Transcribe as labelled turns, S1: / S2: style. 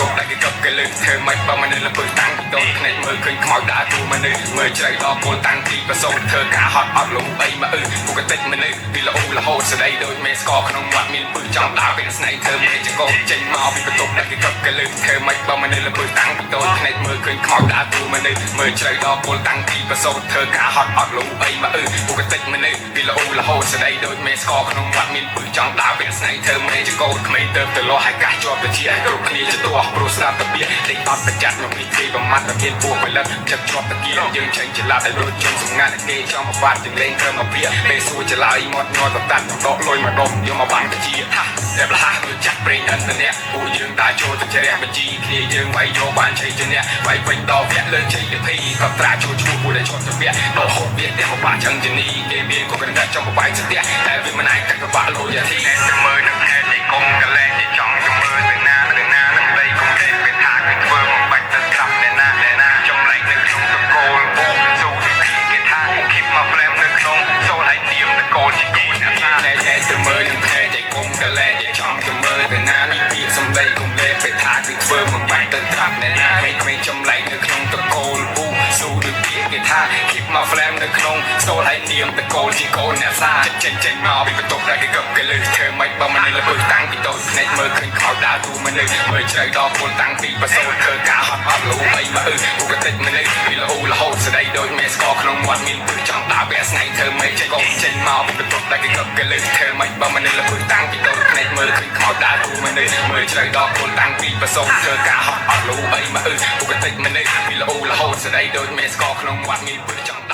S1: ប់ដែលគេកប់គេលើធ្វើម៉េចបើមនុស្សល្ពើតាំងពីតូចភ្នែកមើលឃើញខ្មោចដើរទូមនុស្សមើលជ្រៅដល់ពលតាំងពីប្រសូតធ្វើការហត់អត់លំអីមកអឺពុកតិចមនុស្សពីល្អរហូតស្ដីដូចមេស្កក្នុងមាត់មានពឹសចង់ដើរពេលស្នែងធ្វើមេចកោចេញមកពីបន្ទប់ដែលគេកប់គេលើធ្វើម៉េចបើមនុស្សល្ពើតាំងពីតូចភ្នែកមើលឃើញខ្មោចដើរទូមនុស្សមើលជ្រៅដល់ពលតាំងពីប្រសូតធ្វើការហត់អត់លំអីមកអឺពុកតិចមនុស្សពីល្អរហូតស្ដីដូចមេស្កក្នុងមាត់មានពឹសចង់ដើរពេលស្នែងធ្វើមេចកោក្មេងទៅទៅលោះឲ្យកាសជាប់ទៅជាគ្រប់គ្នាជាទាស់ព្រោះស្រាប់តាពីដេកអត់ប្រចាំមកពីទីប្រមាត់តែមានពោះផលិតចិត្តជាប់តាគៀយើងចេញចលាត់ឲ្យរត់ជុំសម្ងាត់គេចង់បបាត់ជាងលេងត្រឹមមកពីពេលសួរចលាយមាត់ញ័រតតាត់ដកលុយមកដុំយកមកបាំងតាជាហាតែលះដូចចាក់ប្រេងឥន្ធនៈពួកយើងដើរចូលទៅជ្រះបញ្ជីគ្នាយើងវាយយកបានជ័យជំនះវាយវិញដល់វគ្គលើជ័យលភីកត្រាចូលឈ្មោះពួកដែលជាប់ទៅពាក់ដល់ហូតវាទាំងបបាក់ចឹងជនីគេមានក៏កណ្ដាចង់បបាយស្ទះតែវាមិនអាចកាត់កបាក់លោយ៉ាធី
S2: តែមើលនឹងហេតុឯកុំកលែងតែចង់ទៅមើលទៅណាទៅណានឹងដីកុំលេពេលថាគឺធ្វើមកបាច់ទៅស្រាប់អ្នកណាអ្នកណាចម្លែកនៅក្នុងតកូលពូស៊ូទីគេថា keep my flame នៅក្នុងសូលឲ្យនាមតកូលជាកូនអ្នកណា
S1: តែតែទៅមើលនឹងផ្នែកឯកុំកលែកចង់ទៅមើលទៅណានេះពាក្យសំដីកុំលេពេលថាគឺធ្វើមកបាច់ទៅត្រាប់អ្នកណាក្មេងៗចម្លែកនៅក្នុងតកូលពូស៊ូដូចពាក្យគេថា keep my flame នៅក្នុងសូលឲ្យនាមតកូលជាកូនអ្នកសាចេញចេញមកពីបន្ទប់ដែលគេកឹបគេលើធ្វើម៉េចបើមនុស្សល្ពើតាំងពីតូចភ្នែកមើលឃើញខ្មោចដើរទូមនុស្សមើលជ្រៅដល់ពលតាំងពីប្រសូតធ្វើការហត់អត់លូអីមកអឺពុកតិចមនុស្សពីល្អរហូតស្ដីដូចមេស្កក្នុងមាត់មានពឹសចង់ដើរពាក់ស្នែងធ្វើម៉េចចេញកុំចេញមកពីបន្ទប់ដែលគេកឹបគេលើធ្វើម៉េចបើមនុស្សល្ពើតាំងពីតូចភ្នែកមើលឃើញខ្មោចដើរទូមនុស្សមើលជ្រៅដល់ពលតាំងពីប្រសូតធ្វើការហត់អត់លូអីមកអឺពុកតិចមនុស្សពីល្អរហូតស្ដីដូចមេស្កក្នុងមាត់មានពឹសចង់